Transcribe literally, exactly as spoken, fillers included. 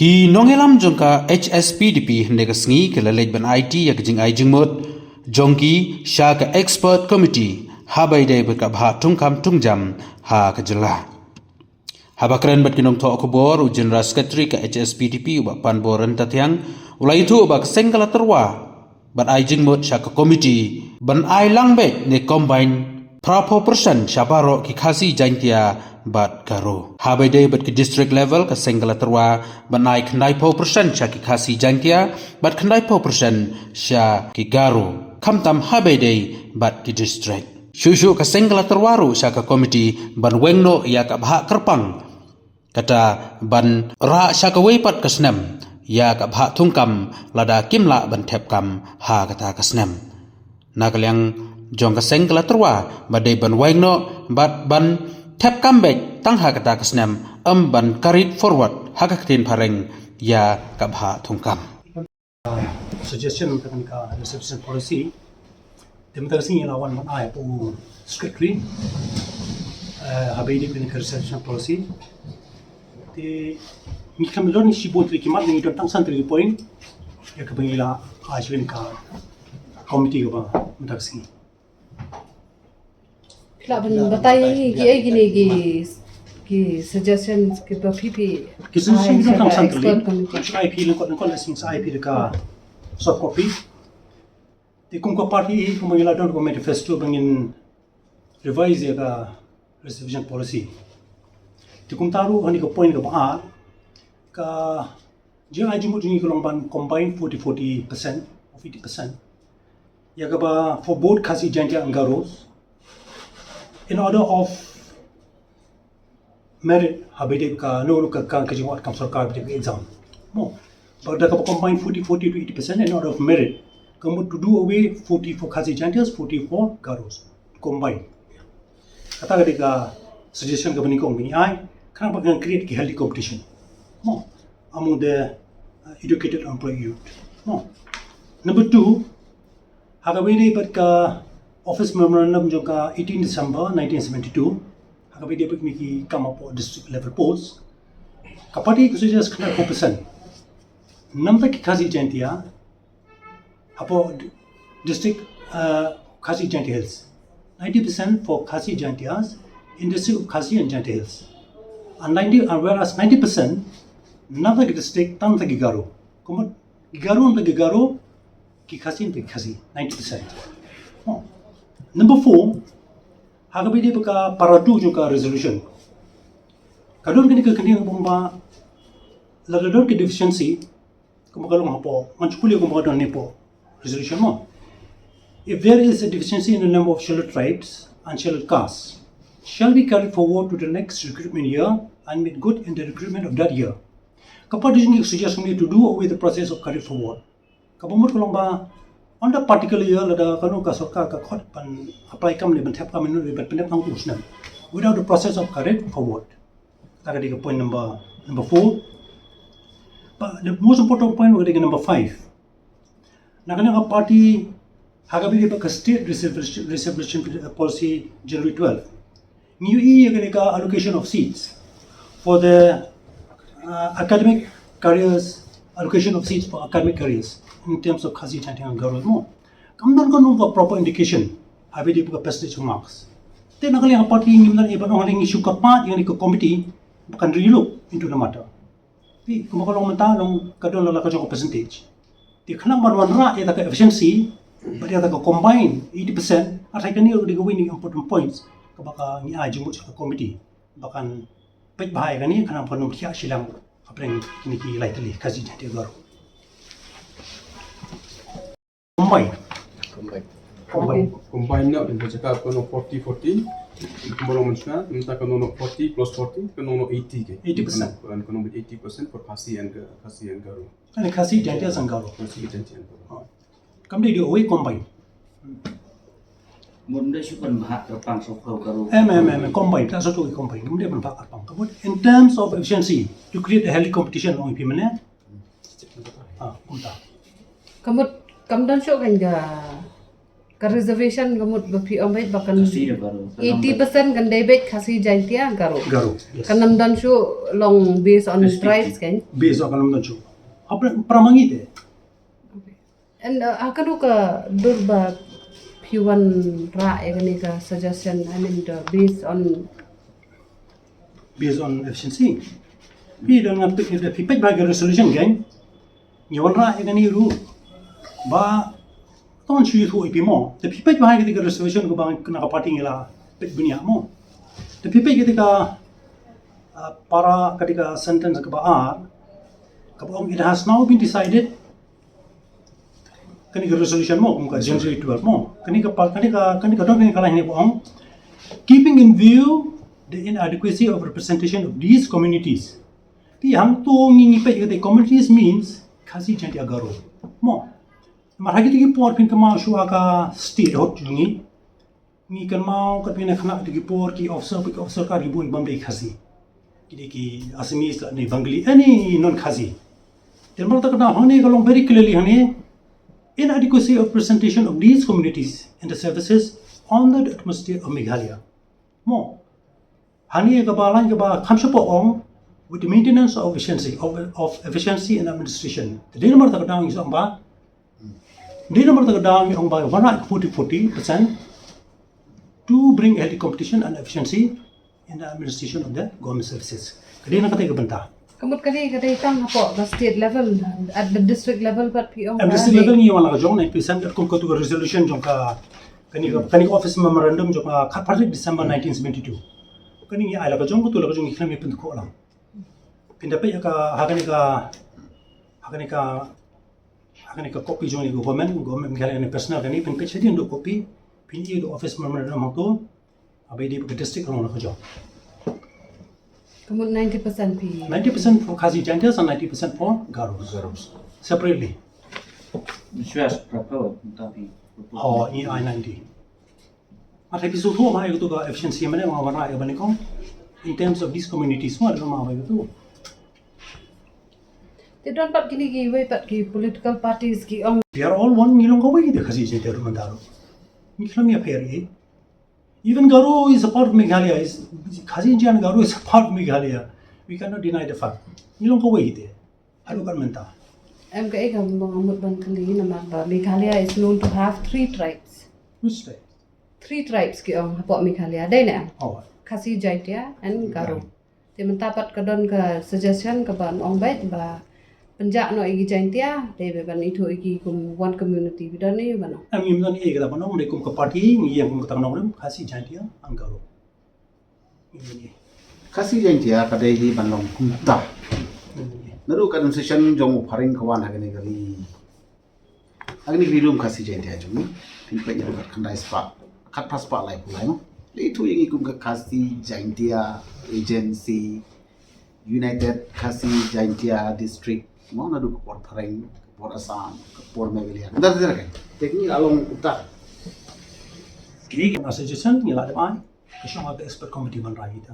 Ki nongïalam jong ka H S P D P hynne ka sngi ki la leit ban aiti ïa ka jingai jingmut jong ki sha ka expert committee ha ba ïadei bad ka bhah thungkam thungjam ha ka jylla. Haba kren bad ki nongthoh khubor, u General Secretary ka H S P D P, u Bah Panbor Ryntathiang, u la ïathuh ba ka seng ka la tyrwa ban ai jingmut sha ka committee ban ai lang beit ne combine phra phew percent sha baroh ki Khasi, Jaintia bad Garo. Ha ba ïadei bad ki district level, ka seng ka la tyrwa ban ai khyndai phew percent sha ki Khasi, Jaintia bad khyndai phew percent sha ki Garo, khamtam ha ba ïadei bad ki district. Shuh shuh ka seng ka la tyrwa ruh sha ka committee ban weng noh ïa ka bhah kyrpang, kata ban rah sha kawei pat ka snem ïa ka bhah thungkam lada kim lah ban thep kam ha kata ka snem. Na ka liang jong ka seng ka la tyrwa ba dei ban weng noh bad ban thep kam beit tang ha kata ka snem, ym ban carried forward, ha ka ktien phareng, ïa ka bhah thungkam. Suggestion tang ka reservation policy. Te mynta ka sngi la wan ban ai hapoh u secretary, eh, ha ba ïadei bad ka reservation policy. Te ngi khlem don shibun tylli ki mat, ngi don tang san tylli ki point ïa kaba ngi la ai sha ka committee kaba mynta ka sngi. Phi lah ban batai ïa ngi kiei kine ki, ki suggestions kiba phi phi, ki suggestion ai, ki sha don tang san tylli. Expert committee. Shu ai phi lyngkot lyngkot, la sing sa ai phi da ka soft copy. Te kum ka party, kum ba ngi la don ka manifesto ba ngin revise ïa ka reservation policy. Te kumta ruh ha kane ka point kaba ar, ka jingai jingmut jong ngi ka long ban combine forty forty percent of eighty percent ïa kaba for both Khasi, Jaintia and Garos in order of merit, ha ba ïadei ka, no, no, ka, ka, ka jingwad kam sorkar, ba ïadei ka exam. Mo, ba da kaba combine forty forty to eighty percent in order of merit, ka mut to do away forty for Khasi, Jaintias, forty for Garos. Combine. Kata ka dei ka suggestion kaba nyngkong ba ngi ai, khnang ba kan create ki healthy competition, mo, among the, uh, educated unemployed youth. Mo. Number two, ha kaba ïadei bad ka office memorandum jong ka eighteen December nineteen seventy-two, ha kaba ïadei bad kine ki kam hapoh district level post, ka party ka suggest khyndai phew percent namta ki Khasi, Jaintia hapoh d-, district, uh, Khasi Jaintia Hills. Ninety percent for Khasi Jaintias in district of Khasi and Jaintia Hills. And ninety, uh, whereas ninety percent namta ki district tang namta ki Garo. Ka mut ki Garo namta ki Garo, ki Khasi namta ki Khasi, ninety percent. Oh. Number four, ha kaba ïadei bad ka para two jong ka resolution, ka don kane ka khyndiat kaba ong ba lada don ka deficiency, kumba ka long hapoh, ngan shu pule kumba ka don hapoh resolution, mo. If there is a deficiency in the number of scheduled tribes and scheduled castes, shall be carried forward to the next recruitment year and made good in the recruitment of that year. Ka party jong ngi ka suggest ngi to do away the process of carried forward. Kaba mut ka long ba, on the particular year, lada kano ka sorkar ka khot ban apply kam ne ban thep kam ne ban pyndep, nang u snem, without the process of carried forward. Kata ka dei ka point number, number four. But the most important point ka dei ka number five. Na kane ka party, ha kaba ïadei bad ka state reservation, reservation policy January twelve, ngi ïohi ïa kane ka allocation of seats for the, uh, academic careers, allocation of seats for academic careers in terms of Khasi, Jaintia and Garo, mo. Kam don kano ka proper indication ha kaba ïadei bad ka percentage marks. Te na ka liang ka party ngim don, eh, ban ong, ngi shu kyrpad ïa kane ka committee ba kan relook into the matter. Phi, kumba ka long mynta, long ka don la ka jong ka percentage. Te khnang ban wanrah ïa kata ka efficiency bad ïa kata ka combine eighty percent, nga tharai kane ka dei kawei na ki important points kaba ka, ngi ai jingmut sha ka committee ba kan peit bha ïa kane, khnang ba kan ym thiah shiliang hapdeng kine ki lai tylli, Khasi, Jaintia, Garo. Combine. Combine. Combine. Combine na, ka jaka kano forty forty, kumba long mynshwa, mynta kano forty plus forty, kano eighty ke. Eighty percent. Kano, kano eighty percent for Khasi and, Khasi and Garo. Kane Khasi, Jaintia and Garo. Khasi, Jaintia and Garo. Oh. Kam dei, dei uwei combine. Mut ym dei shu pynbha kyrpang sha u Garo. Em, em, em, em, combine, ta sa tu combine. Kam dei pynbha kyrpang. Ka mut, in terms of efficiency, to create a healthy competition, ong phi mynne. Ah, kumta. Ka mut, kam don shuh kan ka, Ka reservation ka mut ba phi ong beit ba kan Khasi da Garo. eighty percent kan dei beit Khasi, Jaintia, Garo. Garo, yes. Kan ym don shuh long based on S T. tribes kan. Based on kan ym don shuh. Apa para mangi te? And uh, ha kano ka dur ba phi wanrah ïa kane ka suggestion, I mean the based on Based on efficiency. Phi da nga peit da phi peit ba ka resolution kan. Ngi wanrah ïa kane ruh ba ton shu ïathuh ïa phi mo. Da phi peit ba ka resolution kaba na ka party ngi la peit bniah mo. Da phi peit ka uh, para ka ka sentence kaba ar kaba ong it has now been decided. Kane ka resolution mo kum ka January twelve mo. Kane ka pa- kane ka kane ka don kane ka line ne ba ong keeping in view the inadequacy of representation of these communities. Phi hangto ngi ngi peit ka communities means Khasi, Jaintia, Garo mo. Mar ha kito ki por phin kynmaw shuwa ka statehood jong ngi. Ngi kynmaw kat phin khynnah kito ki por ki officer ki officer ka ki bun bym dei Khasi. Ki dei ki Assamese la ne Bengali, any non Khasi. Te namar kata ka daw hangne ka long very clearly hangne inadequacy of presentation of these communities and the services under the atmosphere of Meghalaya. Mo. Hangne kaba line kaba kham shapoh ong with the maintenance of efficiency of, of efficiency in administration. Te dei namar kata ka daw ngi ong ba dei namar kata ka daw ngi ong ba wanrah forty forty percent to bring healthy competition and efficiency in the administration of the government services. Ka dei na kata ka bynta. Ka mut ka dei ka dei tang hapoh ka state level, at the district level pat phi ong. At district level ngi wan la ka jong ninety percent kum katu ka resolution jong ka kane ka kane ka office memorandum jong ka khatphra December nineteen seventy-two. Kane ngi ai la ka jong katu la ka jong ngi khlem ngi pynkhuh lang. Phin da peit ka ha kane ka ha kane ka ha kane ka copy jong ngi ka government government ngi kane personal kane phin peit shadien du copy phin i du office memorandum hangto. Abai di ka district ka long la ka jong. Ka mut ninety percent phi. Ninety percent for Khasi Jaintia and ninety percent for Garo. Garo. Separately. Shuwa separate ta phi. Oh, i ai ninety. Ata phi shu thuh ma ïa ka efficiency mane ma wanrah ïa bani kong. In terms of these communities ma da ma ïa ka. Te don pat kine ki wei pat ki political parties ki ong. They are all one ngi long kawei de Khasi Jaintia ruh mynta ruh. Ngi khlem ïapher ei. Even Garo is a part of Meghalaya. Is Khasi Jaintia and Garo is a part of Meghalaya. We cannot deny the fact. Ngi long kawei de. Haduh kan mynta. Em ka ei ka mut ban kylli namar ba Meghalaya is known to have three tribes. Which tribe? Three tribes ki ong hapoh Meghalaya. Dei ne em? Oh, Khasi, Jaintia and Garo. Te mynta pat ka don ka suggestion kaba ong beit ba pynjah noh ïa ki Jaintia, dei ba ban ithuh ïa ki kum one community, ba don ne ba noh. Em ngim don ei kata ba nong dei kum ka party ngi ïeng kum kata nong rem Khasi Jaintia and Garo. Ngim don ei. Khasi Jaintia ka dei hi ban long kumta. Naduh ka administration jong u phareng ka wan ha kane ka ri. Ha kane ka ri lum Khasi Jaintia jong ngi. Phin peit ïa ka khyndai spah. Khatphra spah laiphew lai mo. Lei tu ïa ngi kum ka Khasi Jaintia Agency, United Khasi Jaintia District. Mo naduh ka por phareng, ka por Assam, ka por Meghalaya. Dar dar kan. Te ngi la long kumta. Kini ki suggestion ngi la dep ai. Ka shong ka expert committee ban rai kita.